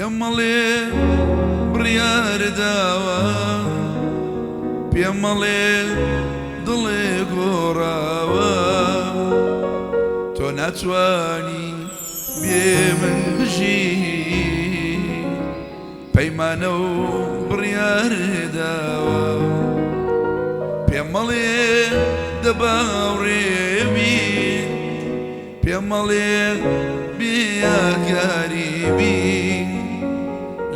پێم مەڵێ بڕیار داوە، پێم مەڵێ دڵێ گۆڕاوە، تۆ ناتوانی بێ من بژی، پەیمانە و بڕیار داوە. پێم مەڵێ دەباوڕێمی، پێم مەڵێ بێ یادگاری بی،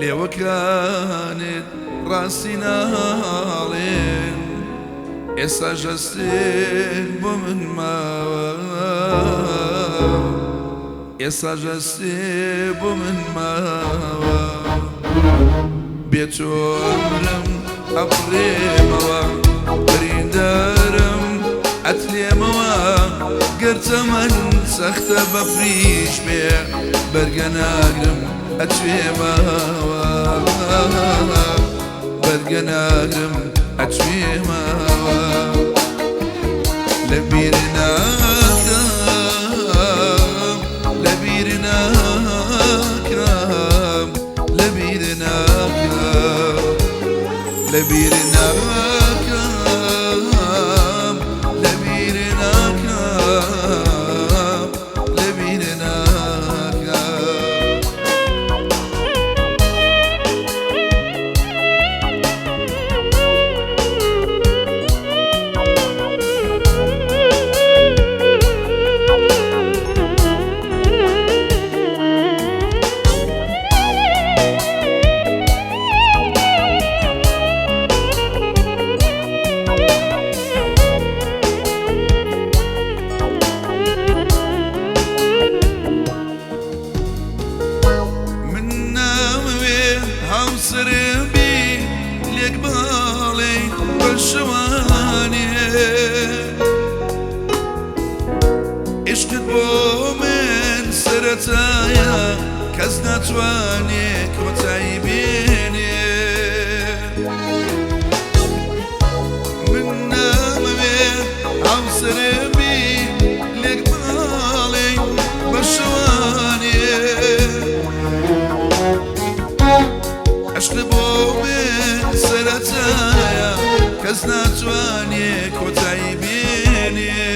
لێوەکانت ڕاستی ناڵێن، ئێستا ژەستێک بۆ من ماوە، ئێستا ژەستێ بۆ من ماوە. بێ تۆ ئەمرم ئەفرێمەوە، بریندارم ئەتلێمەوە، گەر تەمەن سەختە بەفریش بێ، بەرگە ناگرم ئەتوێمەوە، بەرگە ناگرم ئەتوێمەوە. لەبیر ناکەم، لەبیر ناکەم، لەبیر ناکەم، لەبیر ناکەم، لەبیر ناکەم، لەبیر ناکەم. من نامەوێ هاوسەرم بی، لێک باڵێ بە شەوانێ، عشقت بۆ من سەرەتایە، کەس ناتوانێ کۆتایی بێنێ. من نامەوێ هاوسەرم بی، لێک باڵێ بە شەوانێ، عشق بۆ من سەرەتایە، کەس ناتوانێ کۆتایی بێنێ.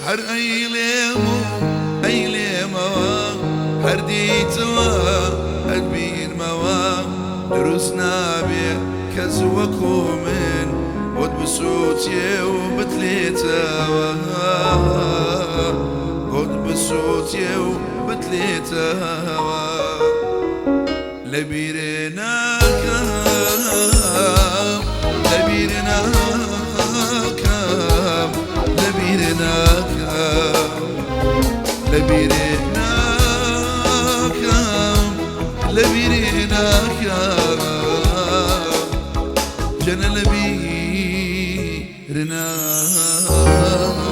هەر ئەیلێم و ئەیلێمەوە، هەر دیتەوە ئەتبینمەوە، دروست نابێ کەس وەکو من بۆت بسووتێ و بتلێتەوە، بۆت بسووتێ و بتلێتەوە. لەبیر ناکەم، لەبیر ناکەم، لەبیر ناکەم، لەبیر ناکەم، لەبیر ناکەم، جەنە لەبیر ناکەم.